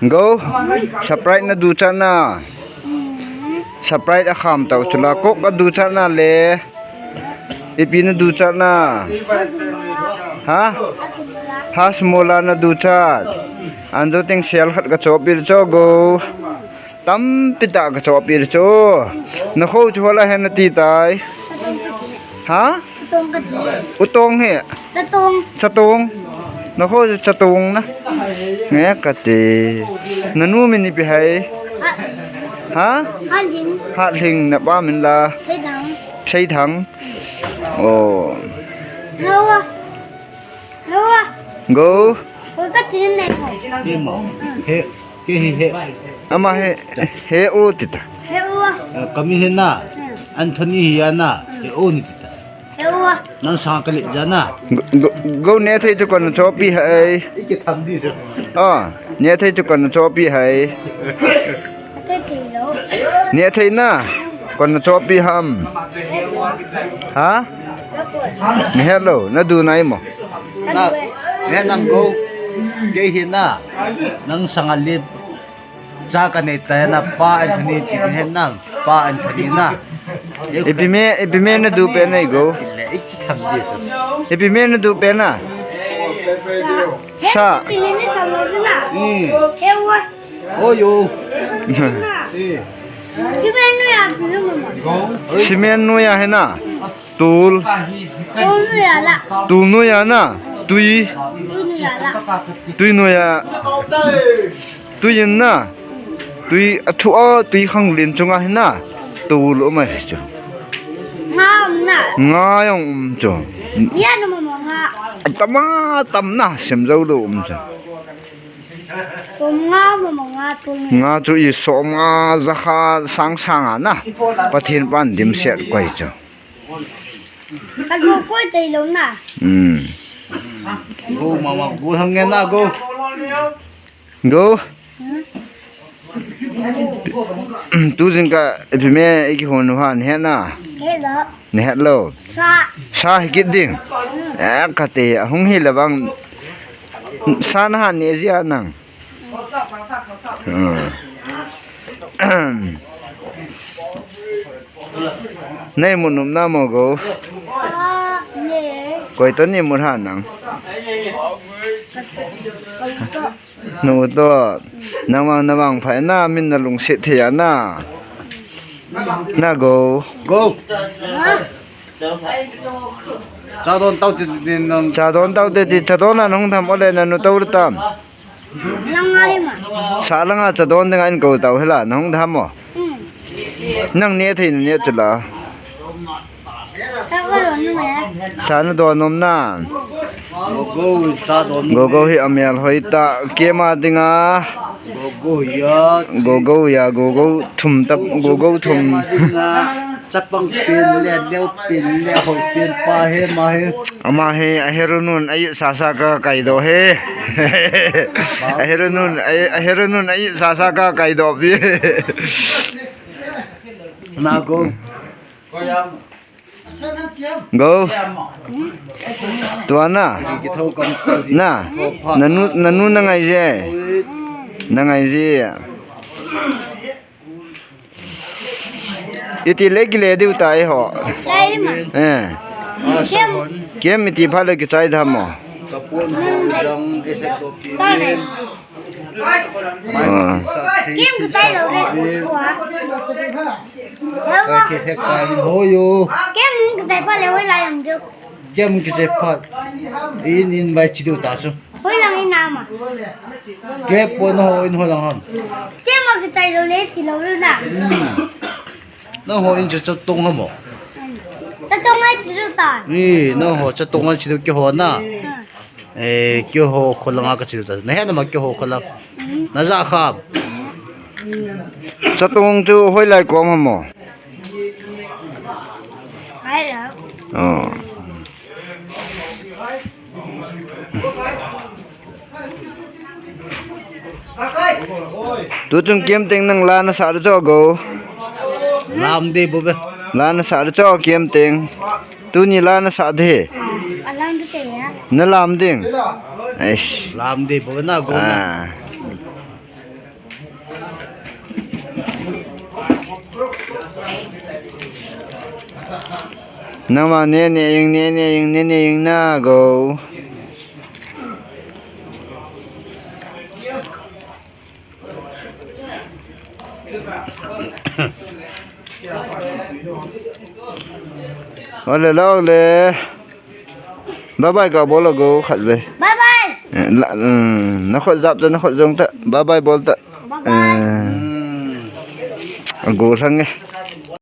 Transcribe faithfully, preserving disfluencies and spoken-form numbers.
Go. Sprite na ducha na. Sprite akham tau chula. Coke aducha na le. Ipi na ducha na. Ha? Hajmola na ducha. Anjo teng sel khat kachoppi cho go. Tampi tah kachoppi cho. Nakho chu hola hen nati tai. Ha? Utong kati. Utong hi. Chatong. Chatong. Nakho chu chatong na. Nge kati. Nanu min ipi hai. Ha? Hatling. Hatling, napa min la. Seithang. Seithang. Oh. Nawa. Nawa. Go. Ko kati ne. He ma. He. Ke hi he. Ama he. He o tita. He o. Kami he na. Anthony hi ya na. He o ni tita. Nang sang kali jana. Go, go, go ne thei chu kon chopi hai. Iki tham di chu. Oh, ne thei chu kon chopi hai. Ne thei na. Kon chopi ham. Ha? Ne hello, na du nai mo. Na, ne nang go. Ke hi na. Nang sang alip. Cha kanei ta na pa Anthony ti hen na, pa Anthony na. Ipi me, ipi me na du pe na i go. Le, iki tham di sa. Ipi me na du pe na. Sa. Ni. Oyo. Ni. Cement nu ya hena. Tul. Tul nu ya na. Tui. Tui nu ya. Tui in na. Tui a thu a tui khang lin chunga hena. Tul um a hi chu. Nga um na. Nga jong um chu. Nia nu mo nga. Tama tam na sem zo lo um chu. Som nga mo nga tul nu. Nga chu i som nga za kha sang sang a na. Pathen pan dim set koi chu. Ka go koi tei lo na. Hmm. Go mama go hang nge na go. Go. Tu jing ka ipi me iki hon ha ne na. Hello. Ne hello. Sa. Sa hi kit ding. Eh, kati ahung hi la bang. Sa na ha ne jia nang. Hmm. Nei mu num na mo go. Ah, ne. Koi to ni mu ha nang. Koi to. Nu to. Nang mang na mang phai na min na lungset thei a na. Na go. Go. Cha don tau ti ti nang. Cha don tau ti ti cha don na nung tham ole na nu tau tam. Lang ngai ma. Sa langa cha don ding in ko tau hela nang dam mo. Hmm. Nang ne thei ne chula. Cha ka lo nu ya. Cha na don nom na. Go go cha don. Go go hi amel hoi ta kema dinga. Go go ya. Go go ya go go thum tap go go thum. Kema dinga. Chapang pin le, deu pin le, hoi pin pa he ma he. Ama he, a herunun, a it sasa ka kai do he. A herunun, a, a herunun, a it sasa ka kai do pi. Na go. Go. Tua na. Ki tho kam ta di. Na. Tho pha. Nanu, nanu na ngai je. Na ngai je. Iti le kile diu ta e ho. Lai ma. Eh. Ah, kem. Kem iti pha le kichai dam mo. Kapon ho jang ke se to pi min. Ah. Kem kichai lo le. Ke he kai ho yo. Kem kichai pha le hoi lai am diu. Kem kichai pha. In in vai chi diu ta chu. Hoi lang in ama. Ke po na ho in ho lang ham. Ke ma ke tai lo le ti lo lo na. Na ho in cha cha tong ham mo. Cha tong ai ti lo ta. Ni na ho cha tong ai chi lo ke ho na. Eh ke ho kho lang a ka chi lo ta. Na he na ma ke ho kho lang. Na ja kham. Cha tong chu hoi lai kom ham mo. Hai lo. Oh. Tu chung kem teng nang la na sa cho go. Lam de bo be. La na sa cho kem teng. Tuni la na sa de. Alam de te ya. Na lam ding. Eish. Lam de bo na go na. Ah. Nangma ne ne ing, ne ne ing, ne ne ing na go. Ole lo le. Bye bye ka bol go khat le. Bye bye. Eh, la, um, na khut jap ta, na khut jong ta. Bye bye bol ta. Bye bye. Eh, go sang e.